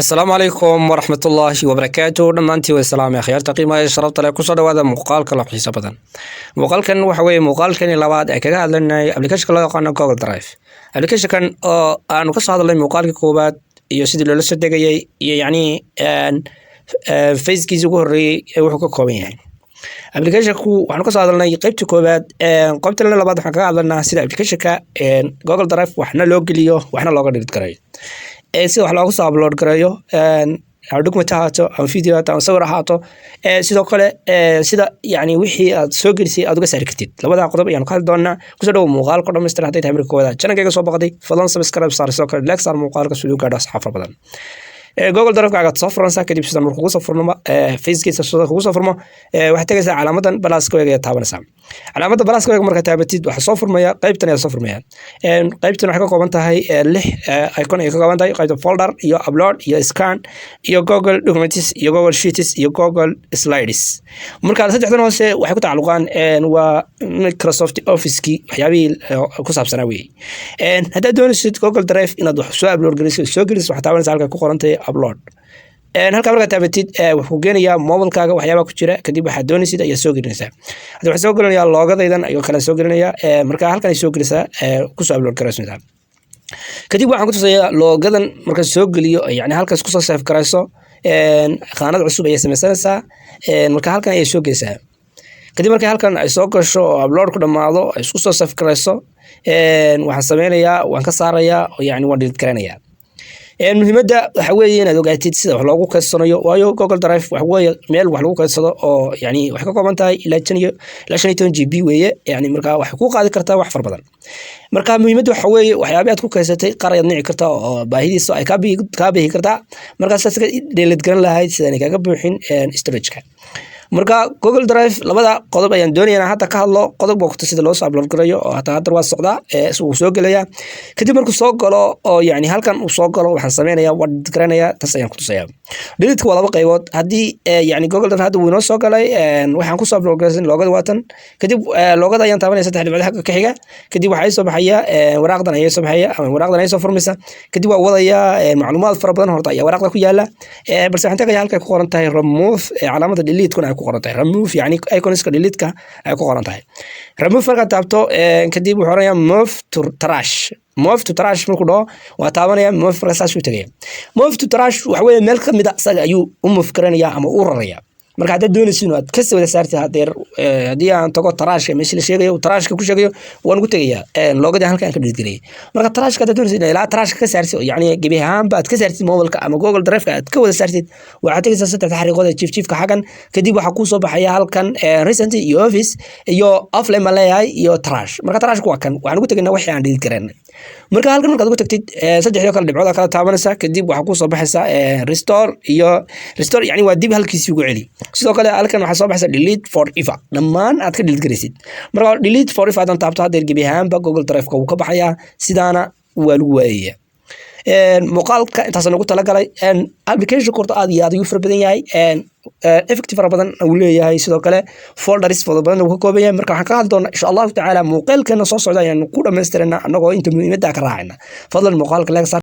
Asalaamu calaykum waraxmatullaahi wabarakaatu. Dhammaantii way salaamay akhyaarta qiimaha ee sharafta leh. Kusoo dhawaada muuqaalka la xiiso badan. Muuqaalkan waxa weeye muuqaalkani labaad ee kaga hadlanay applicationka loo yaqaano Google Drive. Applicationkan oo aanu kasoo hadalnay muuqaalkii koowaad iyo sidii loola soo degayay iyo yacni phasekiisii ugu horreeyey ee wuxuu ka kooban yahay applicationku. Waxaanu kasoo hadalnay qeybta koowaad. Qeybta labaad waxaan kaga hadlanaa sida applicationka Google Drive waxna loo geliyo, waxna looga delete garayo, sida wax looga soo upload gareeyo, ama document ha ahaato ama video ahaato ama sawir ahaato. Sidoo kale sida yani wixii aad soo gelisay aad uga saari kartid. Labada qodob ayaanu ka hadli doonaa. Kusoo dhawow muuqaalka dhammaystiran. Hadday tahay marka koowaad channelkayga soo baqday, fadlan subscribe saar, sidoo kale like saar muuqaalka si uu gaadho asxaab fara badan. Google Drive-kaaga soo furanaysaa. Kadib sidan markuu kugu soo furmo, facekiisa sida kugu soo furmo, waxaad tegaysaa calaamadan pluska weeg ayaad taabanaysaa. Calaamadda pluska weeg markaad taabatid, waxaa soo furmaya qaybtan ayaa soo furmaya. Qaybtan waxay ka kooban tahay lix icon ayay ka kooban tahay: qaybta folder iyo upload iyo scan iyo Google Documents iyo Google Sheets iyo Google Slides. Marka saddexdan hoose waxay ku tacalluqaan waa Microsoft Office-kii, waxyaabihii ku saabsanaa weeye. Haddaad doonaysid Google Drive inaad wax soo upload geliso, soo geliso, waxaad taabanaysaa halka ku qoran tahay upload. Halkaa markaad taabatid, wuxuu geenayaa mobilkaaga waxyaabaha ku jira. Kadib waxaad doonaysid ayaa soo gelinaysaa. Hadda waxaan soo gelinayaa loogadaydan ayuu kale soo gelinayaa. Marka halkan ay soo gelisaa, kusoo upload garaysanaysaa. Kadib waxaan ku tusayaa loogadan marka soo geliyo, yani halkaas kusoo save garayso, khaanad cusub ayay samaysanaysaa. Marka halkan ayay soo gelisaa. Kadib markay halkan ay soo gasho oo upload ku dhammaado, ay isku soo save garayso, waxaan sameynayaa waan ka saarayaa, yani waan delete garaynayaa. Muhiimadda waxa weeye inaad ogaatid sida wax loogu kaydsanayo, waayo Google Drive waxa weeye meel wax lagu kaydsado oo yani waxay ka kooban tahay ilaa jan iyo ilaa 15 GB weeye. Yani marka waxay ku qaadi kartaa wax fara badan. Marka muhiimadda waxa weeye waxyaabii aad ku kaysatay qaar ayaad nici kartaa oo baahidiisa ay kaa bihi kartaa. Markaa sidaas ka delete garan lahayd sidaan kaaga buuxin storage-ka. Marka Google Drive labada qodob ayaan doonaya inaan hadda ka hadlo. Qodob waa kuta sida loo soo upload garayo, oo hataa hadda waa socdaa, wuu soo gelayaa. Kadib markuu soo galo oo yani halkan uu soo galo, waxaan sameynayaa waa delete garanayaa. Tas ayaan kutusaya. Deletka waa laba qaybood. Haddii yani Google Drive hadda wuu inoo soo galay, waxaan kusoo upload garaysan loogada waatan. Kadib loogada ayaan taabanaya, saddex dhibcood xagga ka xiga. Kadib waxaa soo baxaya waraaqdan ayaa soo baxaya ama waraaqdan ayaa soo furmaysa. Kadib waa wadayaa, macluumaad fara badan horta ayaa waraaqda ku yaala, balse waxaan tagaya halkay ku qoran tahay remove, calaamada delete-kuna ay ku qoran tahay remove, yani iconska delete-ka ay ku qoran tahay remove. Markaad taabto kadib wuxuu oranayaa "move to trash". "Move to trash" markuu dhaho, waa taabanaya move. Marka saas uu tagaya. "Move to trash" waxa weeye meel ka mid a isaga ayuu u move garanaya ama u raraya. Marka haddaad doonaysid inaad ka wada saartid hadeer, haddii aan tago trashka, meesha la sheegayo trashka ku sheegayo, waan ugu tegayaa loogadii halkan aan ka delete gareeyay. Marka trashka haddaad doonaysid inaad ilaa trashka ka saartid, yacni gebi ahaanba aad ka saartid mobilka ama Google Drive-ka aad ka wada saartid, waxaad tegaysaa saddexda xariiqood ee jiif jiifka xaggan. Kadib waxaa kuu soo baxaya halkan recent iyo office iyo offline baan leeyahay iyo trash. Marka trashku waa kan waxaan ugu tegaynaa wixii aan delete gareynay. Marka halkan markaad ugu tagtid, saddexdii kale dhibcood kala taabanaysaa. Kadib waxaa kuu soo baxaysa restore iyo restore, yani waa dib halkiisii ugu celi. Sidoo kale halkan waxaa soo baxaysa delete forever, dhammaan aad ka delete garaysid. Marka delete forever haddaan taabto haddeer, gebi ahaanba Google Drive-ka wuu ka baxayaa, sidaana waa lagu waayaya. Muuqaalka intaas nagu talagalay. Application horta aad iyo aad ayuu fara badan yahay, effect fara badan uu leeyahay, sidoo kale folders fara badan uu ka kooban yahay. Marka waxaan ka hadli doonaa insha Allahu tacaala muuqaalkeena soo socda ayaanu ku dhamaystirana, annagoo inta muhiimadda ka raacayna. Fadlan muuqaalka like saar.